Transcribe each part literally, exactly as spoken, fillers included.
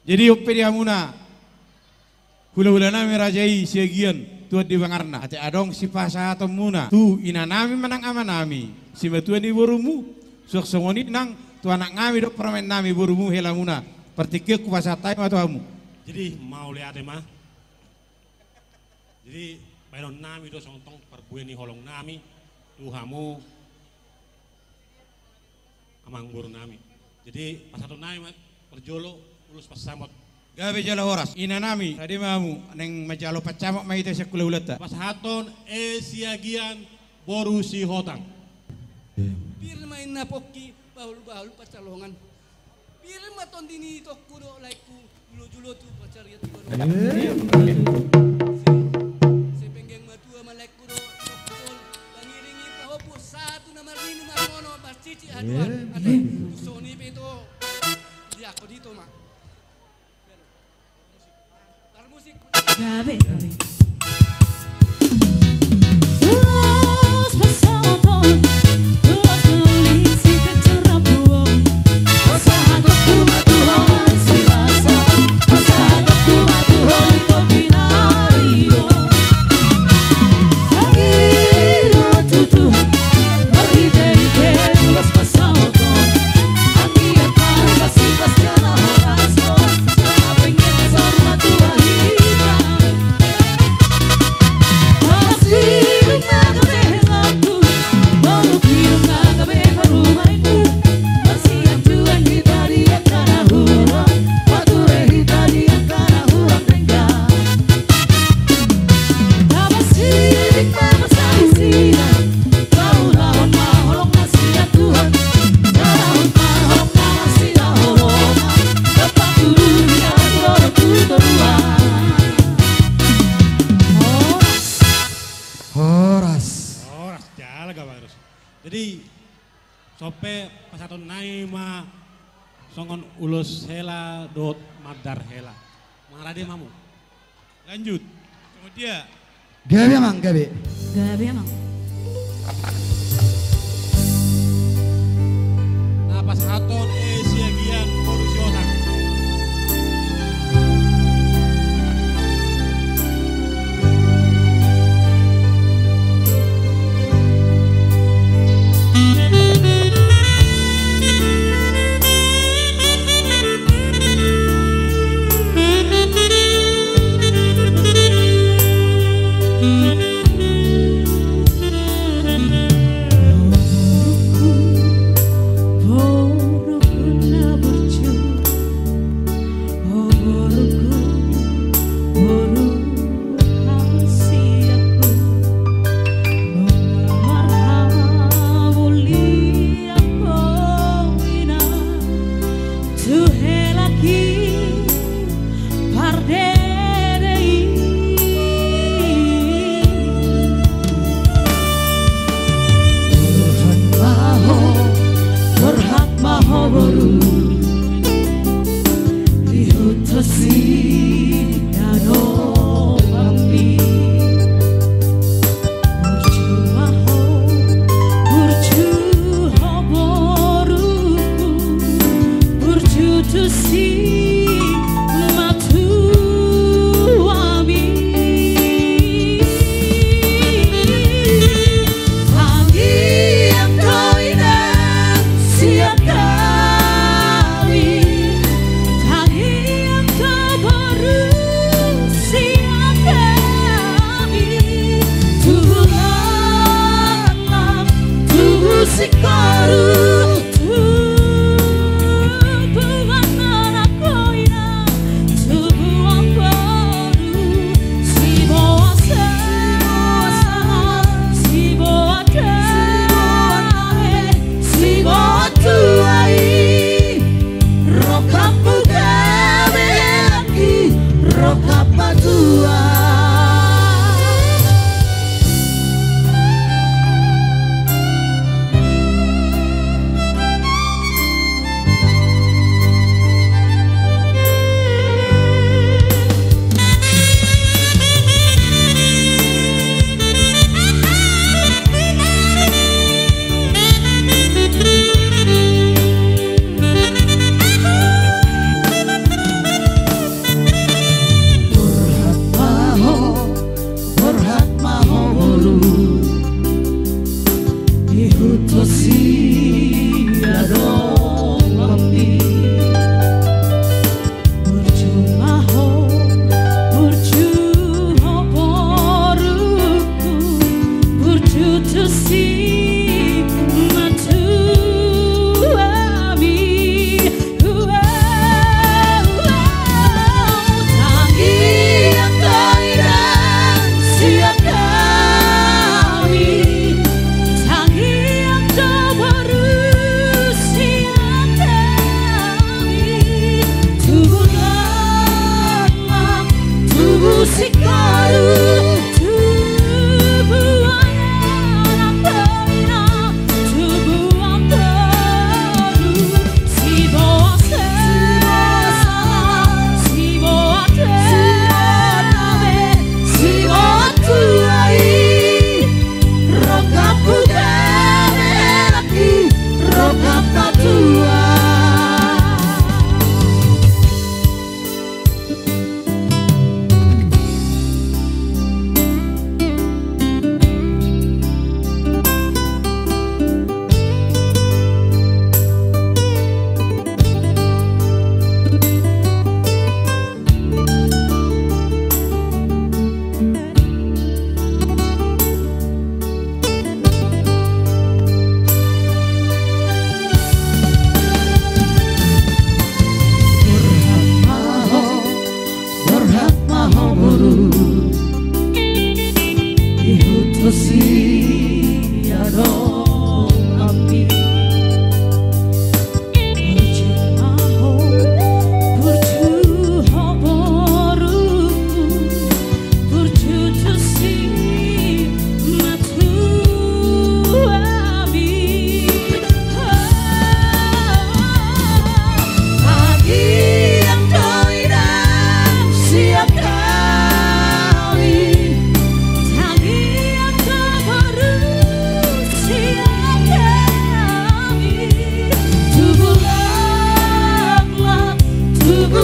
Jadi on pe di hamuna hulahula nami raja i Siagian, tuan di bangarna. Ate adong sipasahatonmuna tu ina nami manang ama nami, simatua ni borumu, suang songon i nang tu anak nami dohot parumaen nami borumu helamuna. Partingkian hupasahat hami ma tu hamu. Jadi mauliate ma. Jadi baenon nami do songon tong parbue ni holong nami tu hamu amang boru nami. Jadi pasahaton nami ma parjolo ulos pansamot. Gabe jala horas ina nami, rade ma hamu, naeng manjalo pansamot ma hita sian hulahulanta. Pasahaton E Siagian boru Sihotang. Pir ma inna pongki, bahulbahul pansalongan. Pir ma tondi ni itongku dohot laengku, julojulo tu pansarian tiga. Eh. Sai penggeng matua ma laengku dohot itongku, mangiringi pahompu sahat tu na marnini marnono, marcicik haduan. Eh. Ate, tu songon i pe ito, diangkon ito ma. Gabe. Horas. Horas, jala gabe horas. Jadi, songon i pe pasahaton nami ma songon ulos hela dohot mandar hela. Mangarade ma hamu. Lanjut. Songon dia. Gabe amang, gabe. Gabe amang. Na pasahaton E Siagian boru Sihotang. Tu helangki pardede i. Borhat ma ho, borhat ma ho boru, di huta Sinadopanmi. Burju ma ho, burju ho boruku, burju tu simatuami. Tangiang do inang sian hami, tangiang do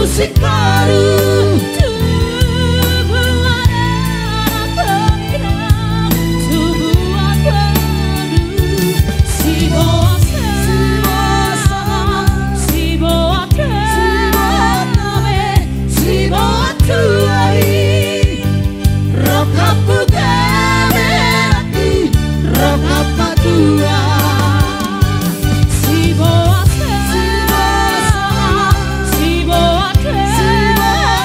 Singkoru. Tubuan anak tondi, tubuan boru. Siboan, siboan, siboan, siboan tuahi. Rongkapku gabe nangkin, rongkap patua. Siboan, siboan, siboan, siboan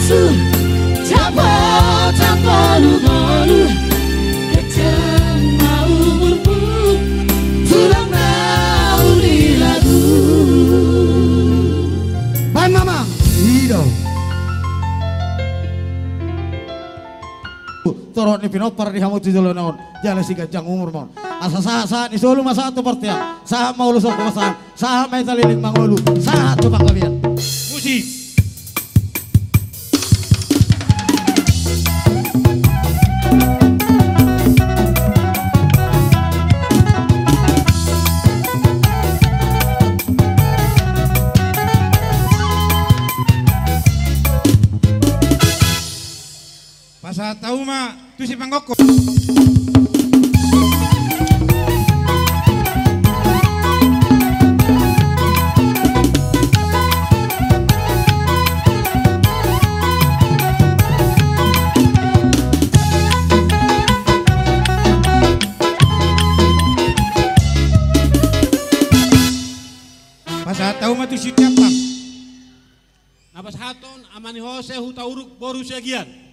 Japo, japo, golu, golu. Kencang ma umurmu, tulang na uli lagu. Baen ma, Amang. I do. Torop ni pinompar di hamu tu jolo na on, jala siganjang umur ma on. Asa sahat, sahat ni solu ma sahat tu bontean, sahat ma ulos on tu pasahat, sahat ma hita leleng mangolu, sahat tu panggabean. Musik. Pasahat hamu ma tu si panggokhon. Pasahat hamu ma tu si Ucampang. Na pasahathon, Ama ni Jose Hutauruk boru Siagian.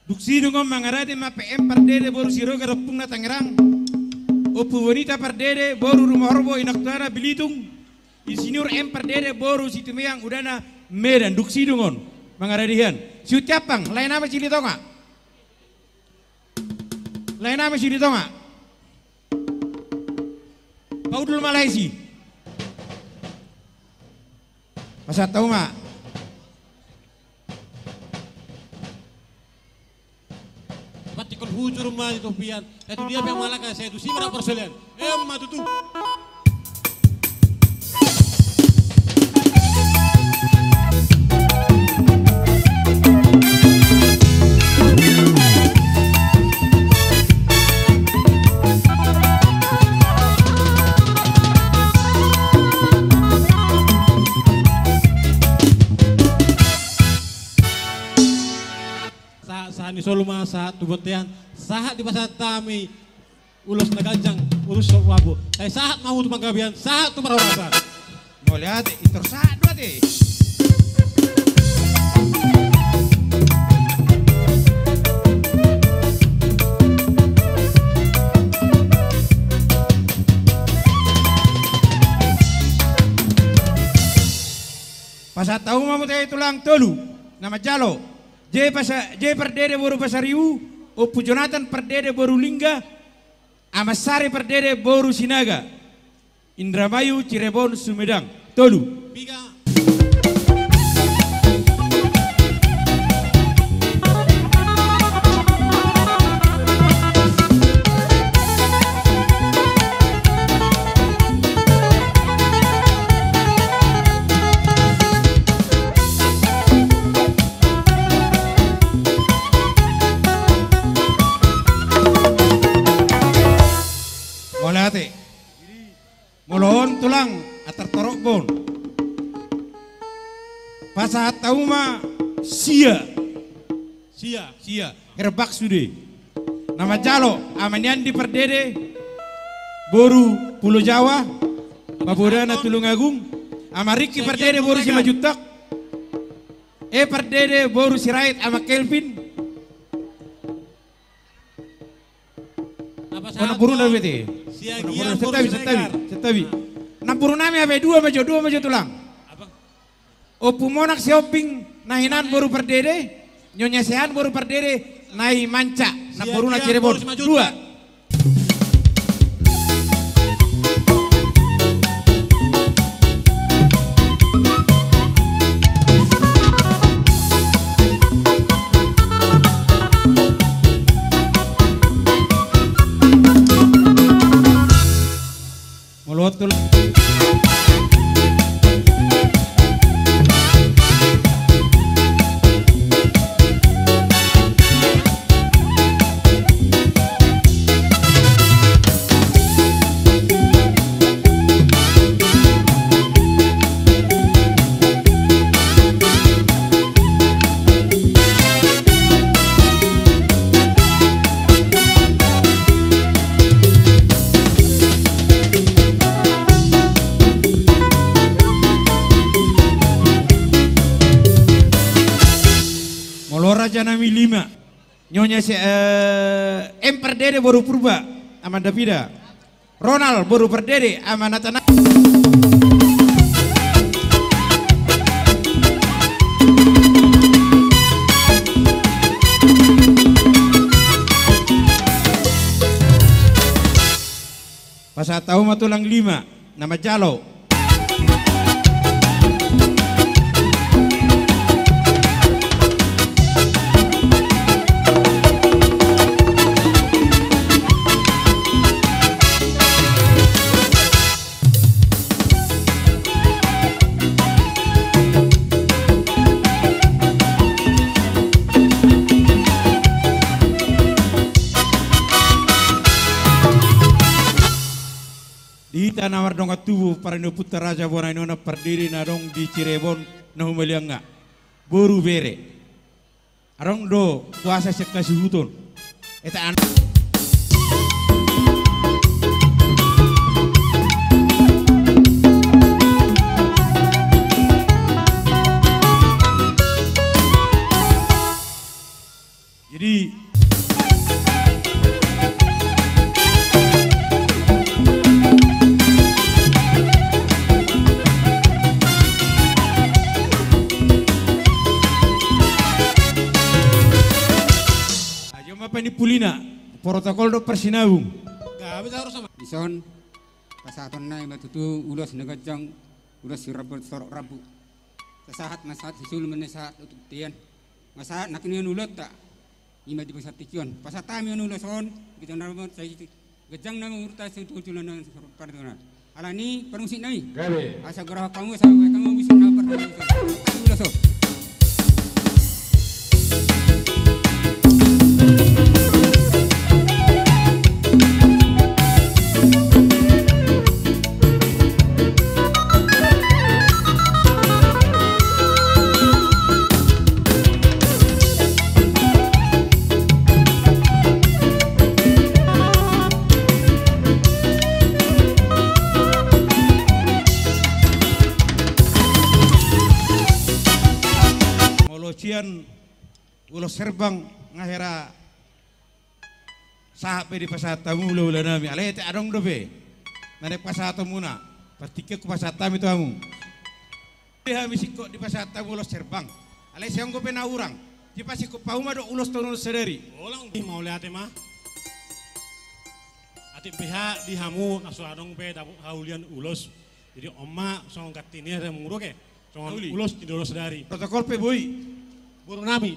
Dung sidung on mangarade ma P M Pardede boru Siregar, Ompung na Tangerang. Ompu Bonita Pardede boru Rumahorbo, Inang Tuana Bilitung. Insinyur M Pardede boru Situmeang, Udana Medan. Dung sidung on mangarade hian. Si Ucampang, lae nama si Litonga. Lae nama si Litonga. Paudul ma lae si. Pasahat hamu ma. Patikol hujur ma di topian. Satu dia pe malaka, satu si mara persoalan. Emma tutu. Sa, sahat ni solu ma sahat tu bontean, sahat di pasahat hami. Ulos na ganjang, ulos na uabu. Sai sahat ma hamu tu panggabean, sahat tu parhorasan. Mauliate, intor sahat do ate. Pasahat hamu ma muse tulang tolu na manjalo. J Pasa-, J Pardede boru Pasaribu, Ompu Jonatan Pardede boru Lingga, Ama Sari Pardede boru Sinaga, Indramayu Cirebon Sumedang. Tolu. Piga. Mauliate. Molo on tulang, antar torop bon. Pasahat hamu ma sia. Sia. Sia. Herbak sude. Na manjalo, Ama ni Andi Pardede boru Pulo Jawa, Pabodana Tulungagung. Ama Riki Pardede boru Simanjuntak. E Pardede boru Sirait, Ama Kelvin. Namboru nami, santabi, santabi, santabi. Namboru nami, hape dua ma jo, dua ma jo tulang. Ompu Monak Sihombing, na hinan boru Pardede, Nyonya Sehan boru Pardede, na i Manca, namboruna Cirebon. Dua. Molo on tulang. Raja nami lima. Nyonya si, eh, M Pardede boru Purba, Amanda Pida. Ronald boru Pardede, Amanda Tanah. Pasahat hamu ma tulang lima na manjalo. Di hita na mardongan tubu, parniopunta raja bona inona Pardede na adong di Cirebon na humaliang nga. Boru bere. Adong do kuasa sian hasuhuton. Eta an- Jadi, ayo ma panimpulina, protokol do parsinabung. Dison pasahatonna i ma tutu ulos na ganjang, ulos si rambu, torop rambu. Sahat ma sahat, sisulu ma na sahat utuk tian. Nga sahat na kinion ulonta. Ima di pasahat tingki on. Pasahat hami on ulos on. Ganjang na ma sai ganjang na ma umurta, sai tu tulan na partulan. Alani parmusik nami. Gabe. Asa gorahon hamu, asa gorahon hamu bisuk na partulan. Ulos on. Molo sian ulos serbang nga hera sahat pe dipasahat hamu hulahula nami, alai ate adong dope na naeng pasahatonmuna, partingkian hupasahat hami tu hamu. Di hami singkop dipasahat hamu ulos serbang, alai sai anggo pe na hurang, dipasingkop hamu ma dohot ulos tolu sadari. Ulang di mauliate ma. Ate pe ha di hamu na so adong pe dapot haulian ulos. Jadi on ma songon ganti ni ate muruk e. Songon ulos di dolo sadari. Protokol pe boi. Boru nami.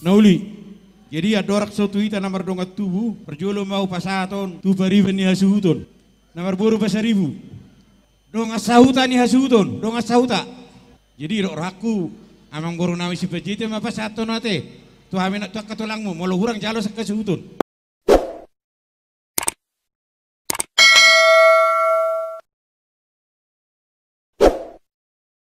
Na uli. Jadi andorang so tu hita na mardongan tubu, parjolo ma hupasahat on tu pariban ni hasuhuton. Na marboru Pasaribu. Dongan sahuta ni hasuhuton, dongan sahuta. Jadi dok rohangku, amangboru nami Sipanjaitan ma pasahathon ate tu hami na tu angka tulangmu, molo hurang jalo sian hasuhuton.